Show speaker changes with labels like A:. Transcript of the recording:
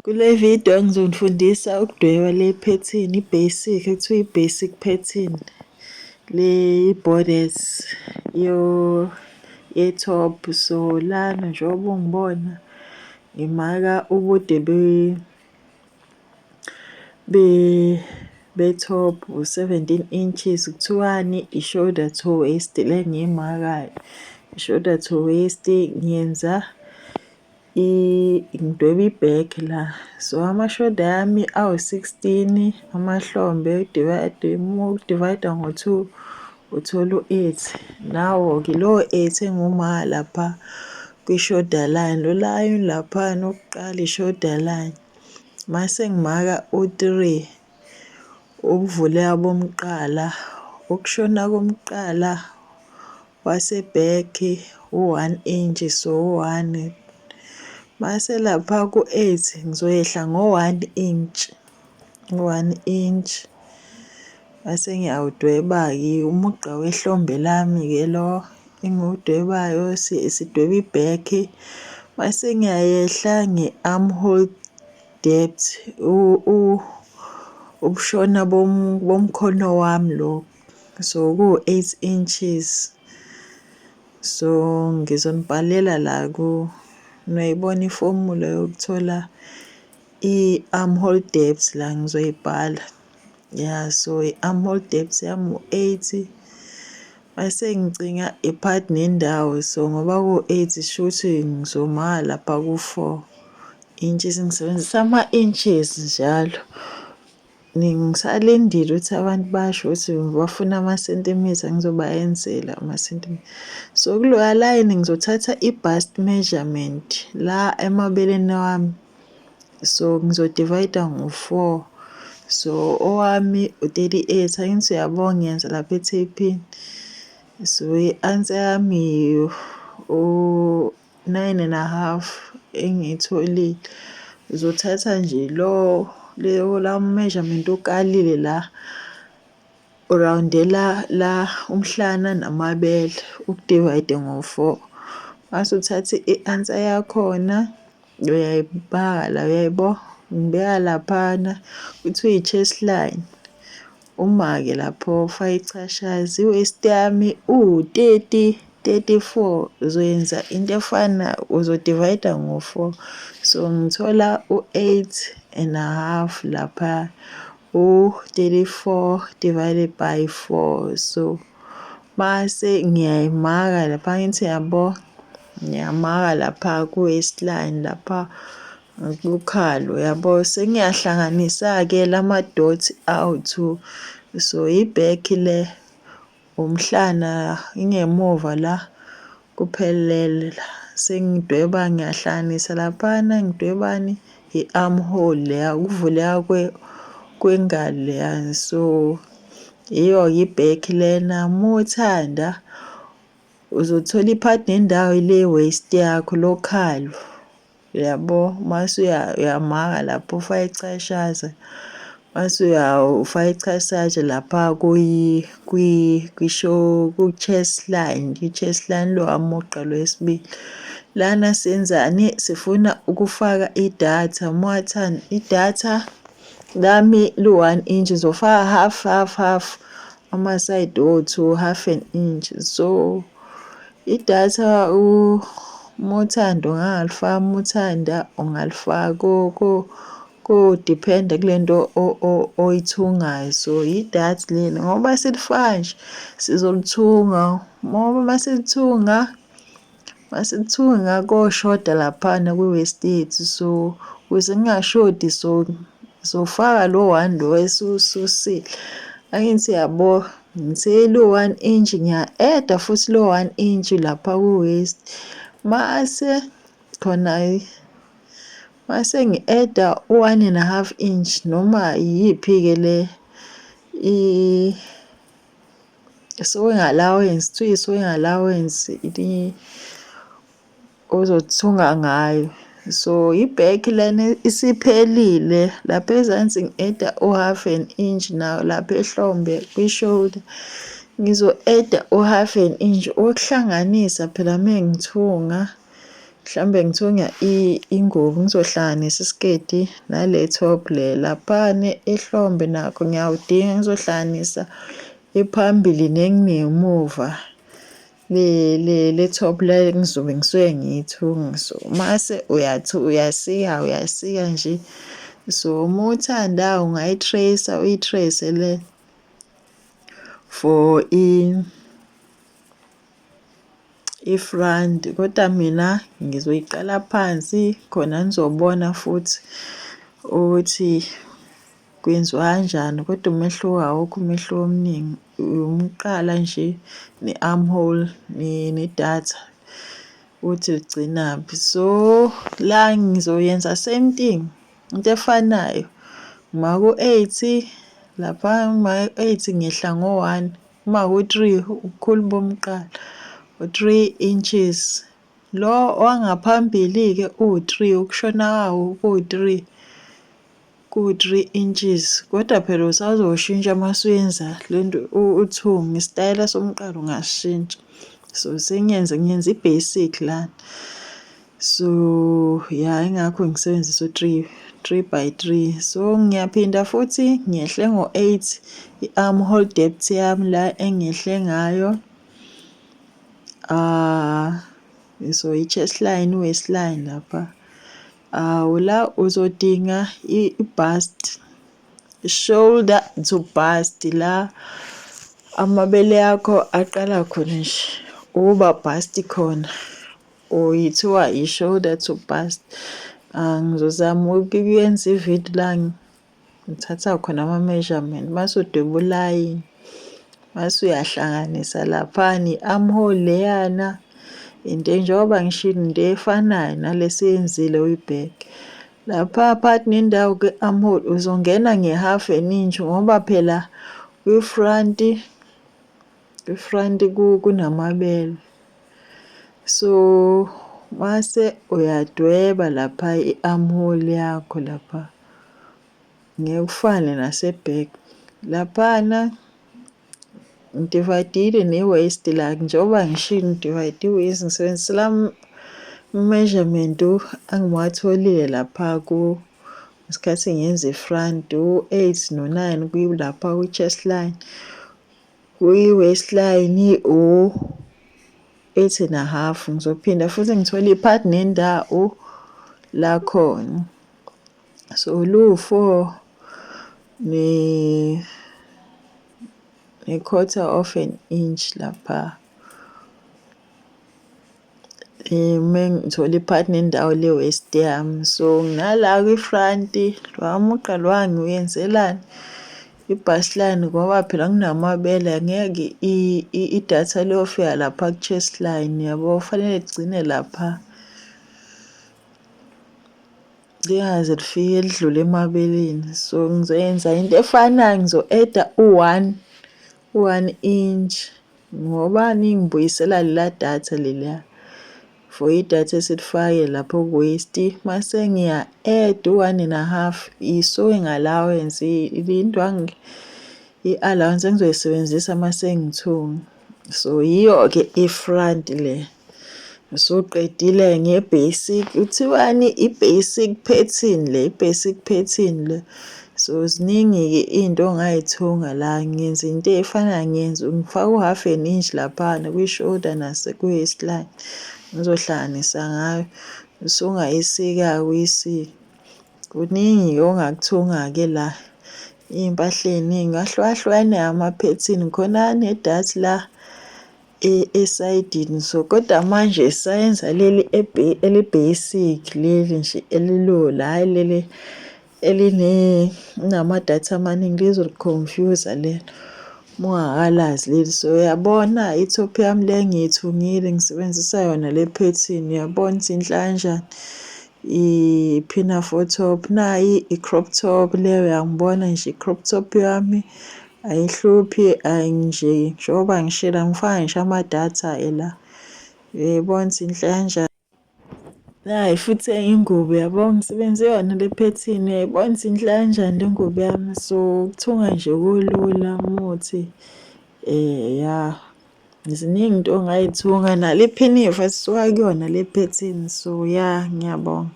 A: Kule video ngizonifundisa ukudweba le phethini i-basic ekuthiwa i-basic pattern le i-borders yo ye-top. So lana njengoba ungibona ngimaka ubude be-top u-17 inches. Kuthiwani? I-shoulder to waist le engiyimakayo, i-shoulder to waist. Ngiyenza ngidweba i-back la, so amashoda ami awu-16, amahlombe divide, uma u-divide ngo-2 uthola u-8. Nawo-ke lowo 8 engiwumaka lapha kwi-shoulder line, lo line laphana wokuqala i-shoulder line, mase ngimaka u-3 ukuvuleka komqala, ukushona komqala wase-back u-1 inch, so u-1. Mase lapha ku-8 ngizoyehla ngo-1 inch, u-1 inch, mase ngiyawudweba-ke umugqa wehlombe lami-ke lo engiwudwebayo. Sidweba i-back, mase ngiyayehla nge-armhole depth, ubushona bomkhono wami lo, so ku-8 inches. So ngizonibhalela la ku niyayibona ifomula yokuthola i-armhole depth la, ngizoyibhala ya. So i-armhole depth yami u-8, mase ngicinga i-part nendawo, so ngoba ku-8 shuthi ngizomaka lapha ku-4 inches. Ngisebenzisa ama-inches njalo. Ngisalindile ukuthi abantu basho ukuthi bafuna amasentimitha, ngizobayenzela amasentimitha. So kuloya line ngizothatha i-bust measurement la emabeleni wami, so ngizo-divide ngo-4, so owami u-38. Angithi uyabo, ngiyenza lapha ethephini. So i-answer yami u-9.5 engiyitholile. Uzothatha nje lo leyo la measurement okalile la, urawundela la umhlana namabele, uku-divide ngo-4, mase uthatha i-answer yakhona uyayibala. Uyayibo, ngibeka laphana kuthiwa i-chest line, uma-ke lapho ufake ichashazi. I-waist yami uwu-30 34, uzoyenza into efana, uzo-divide ngo-4, so ngithola u-8.5 lapha, u-34 divided by 4. So mase ngiyayimaka lapha, ngithi yabo, ngiyamaka lapha ku-waistline, lapha kukhalo yabo. Sengiyahlanganisa-ke lama-dots awu-2. So i-back le, umhlana, ingemuva la kuphelele la. Sengidweba, ngiyahlanganisa laphana. Ngidwebani? I-armhole leya, ukuvuleka kwengalo leya. So iyo-ke i-back lena. Uma uthanda uzothola i-part nendawo le waist yakho lokhalo yabo, mase uyamaka lapho, ufake ichashaza, mase ufaka ichashaza lapha ku-chest line, i-chest line lo mugqa lo wesibili. Lana senzani? Sifuna ukufaka idatha. Uma wathanda idatha lami lu-1 inch, ngizofaka half, half, half, ama-side wo-2, half an inch. So idatha uma uthanda ungalifaka, uma uthanda ungalifaka, ko-depend-a kule nto oyithungayo. So idatha leli, ngoba silifaka nje sizolithunga, ngoba masilithunga koshoda laphana kwi-waist yethu. So ukuze kungashodi, so sofaka lo one lo esiwususile. Angithi yabo, ngithe lo 1 inch, ngiya-add-a futhi lo 1 inch lapha ku-waist, mase khona mase ngi-add-a u-1.5 inch, noma iyiphi-ke le i-sewing allowance, kuthiwa i-sewing allowance ozothunga ngayo. So i-back lena isiphelile. Lapha ezansi ngi-add-a u-half an inch, nawo lapha ehlombe kwi-shoulder ngizo-add-a u-half an inch ukuhlanganisa phela mengithunga. Mhlawumbe ngithunga ingubo ngizohlanganisa isiketi nale top le laphana ehlombe nakho ngiyawudinga ngizohlanganisa iphambili nenginemuva le top le ngizobe ngisuke ngiyithunga. So mase uyasika uyasika nje. So uma uthanda ungayi-trace-a uyi-trace le for i-front kodwa mina ngizoyiqala phansi khona nizobona futhi ukuthi kwenziwa kanjani kodwa umehluko awukho umehluko omningi umqala nje ne-armhole ne-data ukuthi ligcinaphi. So la ngizoyenza same thing into efanayo ngima ku-eight lapha ngima ku-eight ngehla ngo-one uma ku-three ubukhulu bomqala u-three inches. Lo wangaphambili-ke uwu-three ukushona kwawo kuwu-three kuwu-three inches kodwa phela usazoshintsha uma usuyenza lento uthunga isitayela somqala ungashintsha. So sengiyenze ngiyenza i-basic lana. So ya ingakho ngisebenzisa u-three, three by three. So ngiyaphinda futhi ngiyehle ngo-eight i-armhole depth yami la engiyehle ngayo. So i-chest line, i-waist line lapha. Awu la uzodinga i-bust, shoulder to bust la amabele akho aqala khona nje ukuba bust khona. Or ithiwa i-shoulder to bust. Ngizozama ukuyenza ividiyo la ngithatha khona ama-measurement mase udweba ulayini mase uyahlanganisa laphana i-armhole leyana into njengoba ngishilo into efanayo nale esiyenzile uyibheke. Lapha phakathi nendawo kwi-armhole uzongena nge-half an inch ngoba phela kwi-front kwi-front kunamabele. So mase uyadweba lapha i-armhole yakho lapha ngeke kufane nase-back. Laphana ngidivayidile ne-waist la njengoba ngishilo ngidivayide i-waist ngisebenzisa la measurement engiwatholile lapha ku ngesikhathi ngenza i-front u-eight no-nine lapha kwi-chest line. Kwi-waist line u-eight and a half ngizophinda futhi ngithole i-part nendawo lakhona. So luwu-four ne-quarter of an inch lapha. Uma ngithola i-part nendawo le-waist yami. So nala kwi-front lowa mugqa lowa ngiwenzelani? I-bust line ngoba phela kunamabele angeke idatha liyofika lapha ku-chest line yabo, kufanele ligcine lapha. Lingaze lifike lidlule emabeleni. So ngizoyenza into efanayo ngizo-add-a u-one, u-one inch ngobani ngibuyisela lela datha leliya for idatha esilifake lapho ku-waist mase ngiya-add u-one and a half i-sewing allowance indwangu i-allowance engizoyisebenzisa mase ngithunga. So yiyo-ke i-front le. Usuqedile nge-basic, kuthiwani i-basic pattern le, i-basic pattern le. So ziningi-ke iy'nto ongay'thunga la, ngenza into ey'fana ngenza ngifaka u-half an inch laphana kwi-shoulder nasekwi-waist line, ngizohlanganisa ngayo. Usungayisika-ke uyisike. Kuningi-ke ongakuthunga-ke la, iy'mpahla ey'ningi ahlukahlukene amaphethini khona anedathi la esayidini so kodwa manje sayenza leli eli-basic leli nje elilula hhayi leli elinamadatha amaningi lizoku-confuse-a lelo uma ungakalazi leli. So uyabona i-top yami le engiyithungile ngisebenzisa yona le phethini uyabona ukuthi inhle kanjani. I-pinafore top nayi i-crop top leyo uyangibona nje i-crop top yami ayihluphi nje njengoba ngishilo angifaki ngisho amadatha-ke la. Uyayibona ukuthi inhle kanjani. Nayi futhi enye ingubo yabo ngisebenze yona le phethini uyayibona ukuthi inhle kanjani le ngubo yami. So ukuthunga nje kulula muthi ya. Ziningi into ongayithunga nale phinifa sisuka kuyona le phethini. So ya, ngiyabonga.